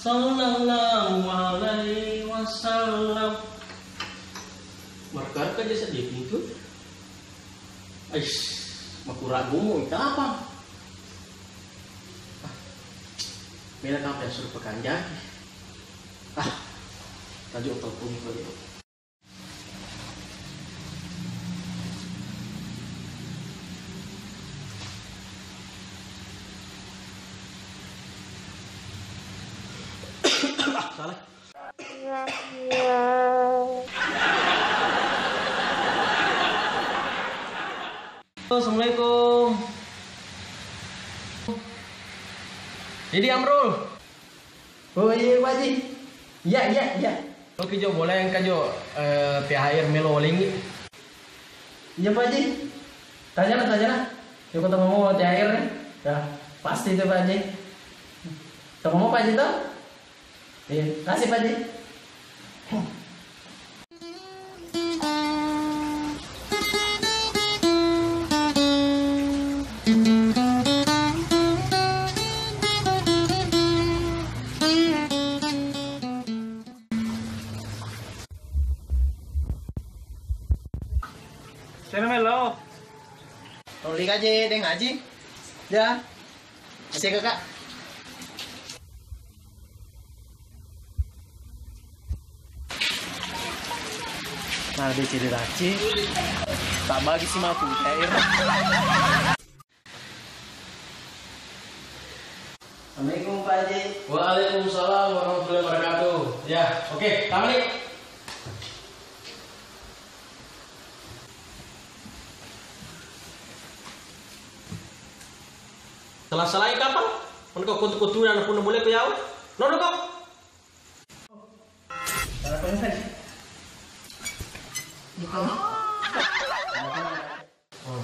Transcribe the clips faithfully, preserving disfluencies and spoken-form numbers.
Sallallahu alaihi wasallam. Markarka aja seddi pintu. Ais, makura gumu kapang. Ah, mela kapang yang suruh pekanjaki. Ah, tajuk topung itu. Ah, salah. Assalamualaikum. Jadi Amrul. Oh iya, Pak Haji. Iya, iya, iya. Oke, Jo, boleh engka, Jo, eh, T H R melo walengngi. Iya, Pak Haji. Tanya lah, tanya lah. Siapa tahu mau T H R nih. Ya, pasti itu, Pak Haji. Tahu mau, Pak Haji, toh? Iya, kasih, Pak Haji. Sena melo. Toli kaje deng Haji. Ya. Kasih, Kakak. Nah, dia ciri raci. Tak bagi si matu, T H R. Assalamualaikum, Pak Haji. Waalaikumsalam warahmatullahi wabarakatuh. Ya, oke, tamat nih. Salah-salai kapang? Mun ko kutu-kutu na pun mulai ko yawa. Nono ko. Bukan. Oh.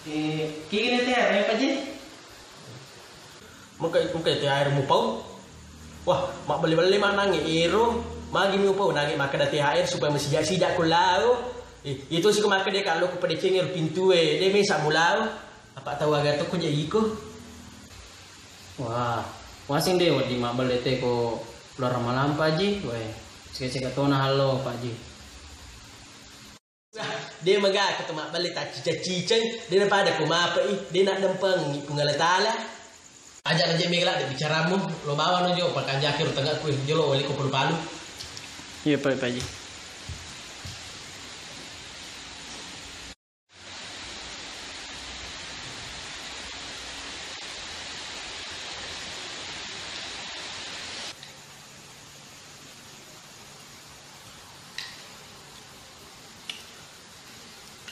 Eh, kini teh, apa aja? Muka, muka T H R mupau. Wah, mabbelle-belle manangnge ero, magi mi upau nangnge makkeda T H R supaya masija-sija ko lao. Eh, itu siko makkeda kalau ku pedecengi ero pintue, de mesa mulao. Apa tau aga to ko je iko? Wah, waseng de wedding mabbelle te ko luar malampa ji. Weh, sika-sika tona hallo Pak Ji. De magaka to mabballe taccica-ciceng, de napada ko mapai, de naddempengi Puang Allah Taala. Aja na je mega ladde bicaramu, lo bawano jo pakanjaki ro tengekku, jolo wali ko palu-palu. Iya, Pak, Pak Ji.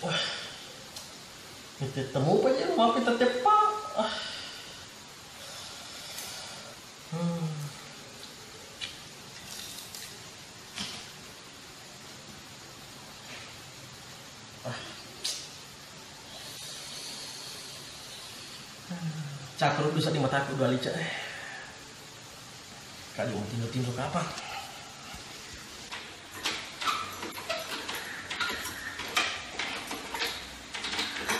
Wah. Mete temu pa je, mapi teteppa. Ah. Hmm. Ah. Cakru dusa di mataku dua lica. Kaju tinro-tinro kapang.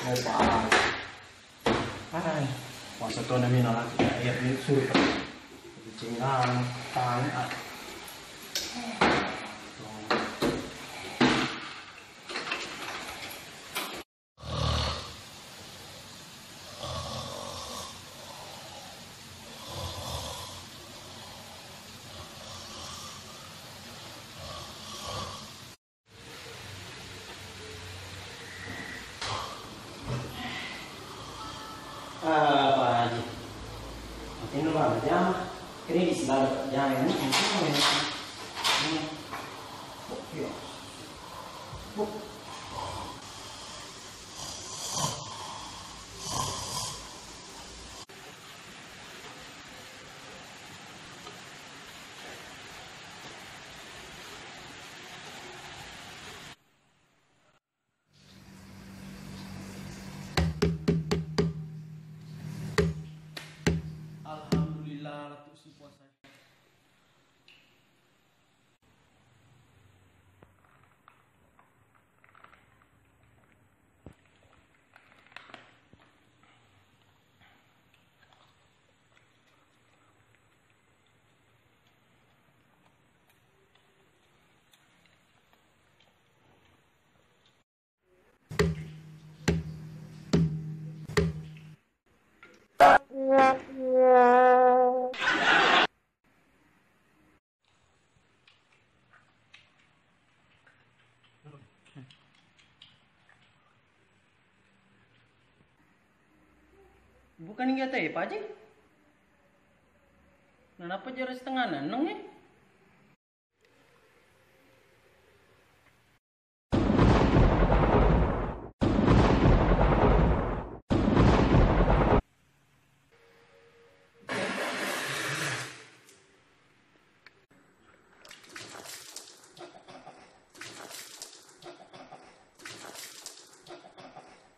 Opa. Hai. Puasa tona mi nalaki air ni suri. Cenggang, tang, ah. Ah, Pak Haji. Matinro bala jama. Kini di sibala jama ini. Hmm. Oh, iya. Bu. Bukan iya teh, Pak Haji? Nanapa jara setengah neneng, eh?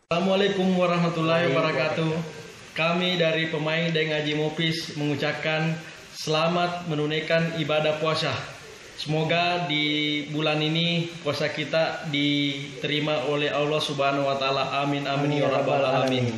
Assalamualaikum warahmatullahi wabarakatuh. Kami dari pemain Daeng Aji Mopis mengucapkan selamat menunaikan ibadah puasa. Semoga di bulan ini puasa kita diterima oleh Allah Subhanahu wa Ta'ala. Amin, amin, ya rabbal alamin.